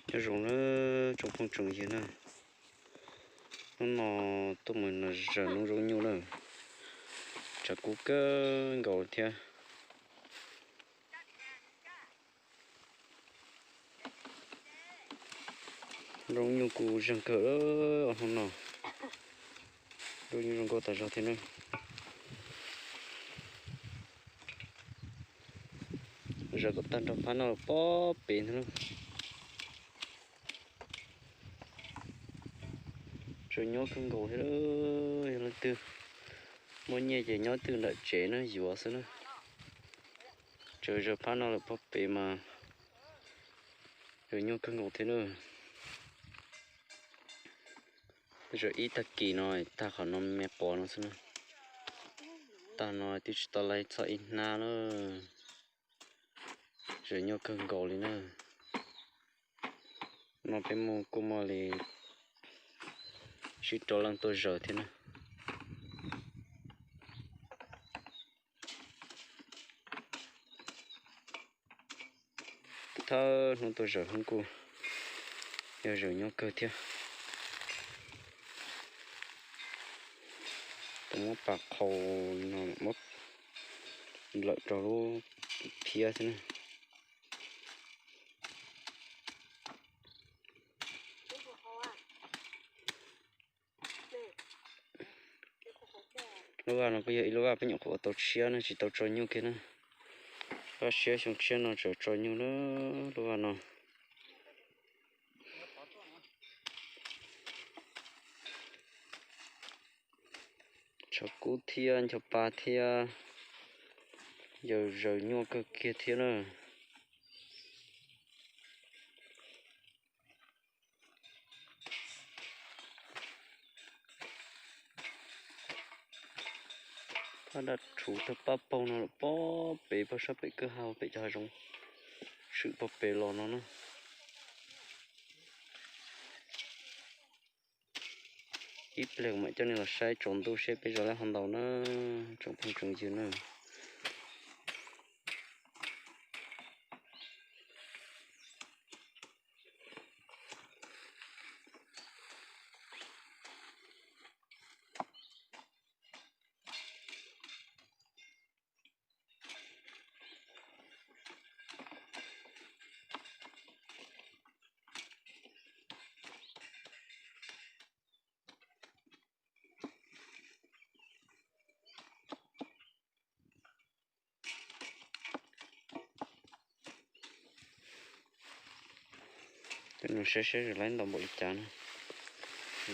Nyob zoo na tsoom phooj tsoom ywg na, hnub no tuaj mus nrog zaws noob zoo nyuj na, tshav kub kawg nkaus thiab. Noob nyuj kuj zeeg kawg hnub no, noob nyuj zoo nkauj tas zog thiab na. Zaws kom tag nrho phab no pob pem ntag na. Tseem nyob kawg nkaus thiab, yog leej twg muaj nyiaj ces nyob twg nram tsev na yuav xwb na. Tseem zaws phab no lawm pob pem mas zaws nyuj kawg nkaus thiab na. Zaws ib tag kis no tag qhov no me quav no xwb na. Tag no twb tsis tau laib txog ib hnab na. Zaws nyuj kawg nkaus li na. No peb mus kuj muaj li tsib rau leej tuaj zaws thiab na. Thawj hnub tuaj zaws hnub kuj yog zaws nyuj kawg thiab. Tau muab pas qhau no muab lawm rau lub phiab xwb na. Lub vaj no kuj yog ib lub vaj peb nyuam qhuav ua tau tshiab na, tsis tau tso nyuj kiag na. Vaj tshiab xyoo tshiab no tseem tso nyuj na, lub vaj no. Tshav kub thiab ncho pa thiab, yog zaws nyuaj kawg kiag thiab na. Phab daj rhuv tag pab paug no lawm pob pem, pob sab pem kwj ha pem cov hav zoov, tshwm pob pem los no na. Ib pliag mam coj nej los saib tsaus ntuj seb peb zaws laib ho ntau na, tsoom phooj tsoom ywg na. Coj nej saib seb zaws laib ntau npaum li cas na.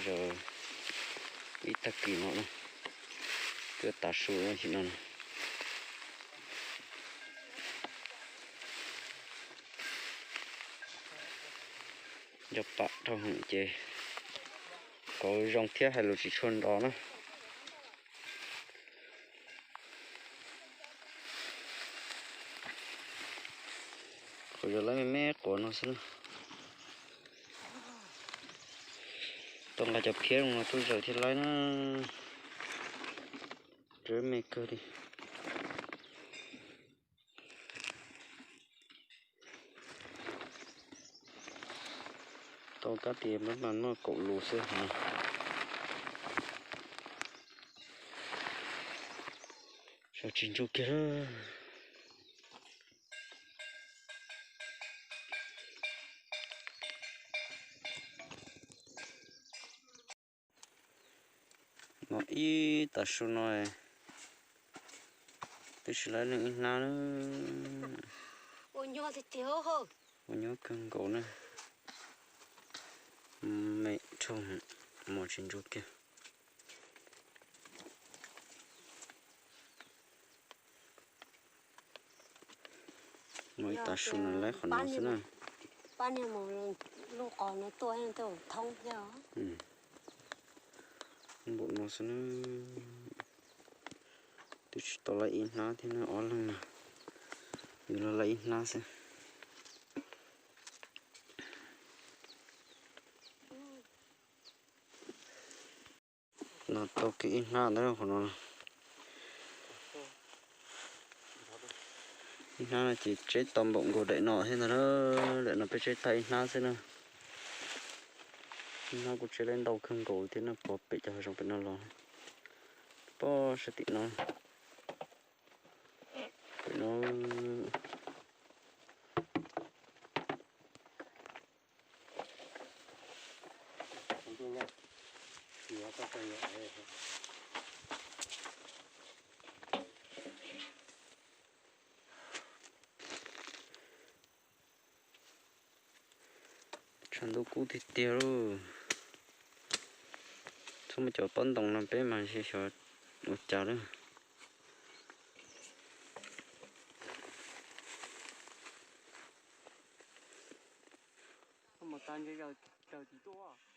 Zaws ib tag kis no na, twb tav su tim no na. Nco pam dhau heev ces kauv zoo thiab hais lus tsis tshua nrov na. Qhov zaws laib me me quav no xwb na. Tau nqa cov phiab zoo no tuaj zaws thiaj laib na. Tseem me kawg li. Tau kab tias maj mam noj kaum lus xwb heev. Zaws tsis ntsuj kiag lawm. No ib tav su no twb tsis laib leej ib hnab na. Ua nyuaj kawg nkaus na. Me dhau, mos tsis ntsuj kiag. Muaj ib tav su no laib qhov no xwb na. Npaum no xwb na. Twb tsis tau laib ib hnab thiab na, ob leeg na. Yus los laib ib hnab xwb. No tau kiag ib hnab ntawd qhov no. Ib hnab no ces tseb tau npaum nkaus daim no thiab ntag na. Daim no peb tseb tag ib hnab xwb na. No kuv tsev lawv ntau kawg nkaus thiab no, pom pem cov hav zoov pem no los, pom sab tim no, pem no. Tshav ntuj kub tiag tiag lauj. Txhob muaj cov pob ntoo no peb mas xyov ua cas lawm. Mus tag ntshe raws tim tuaj.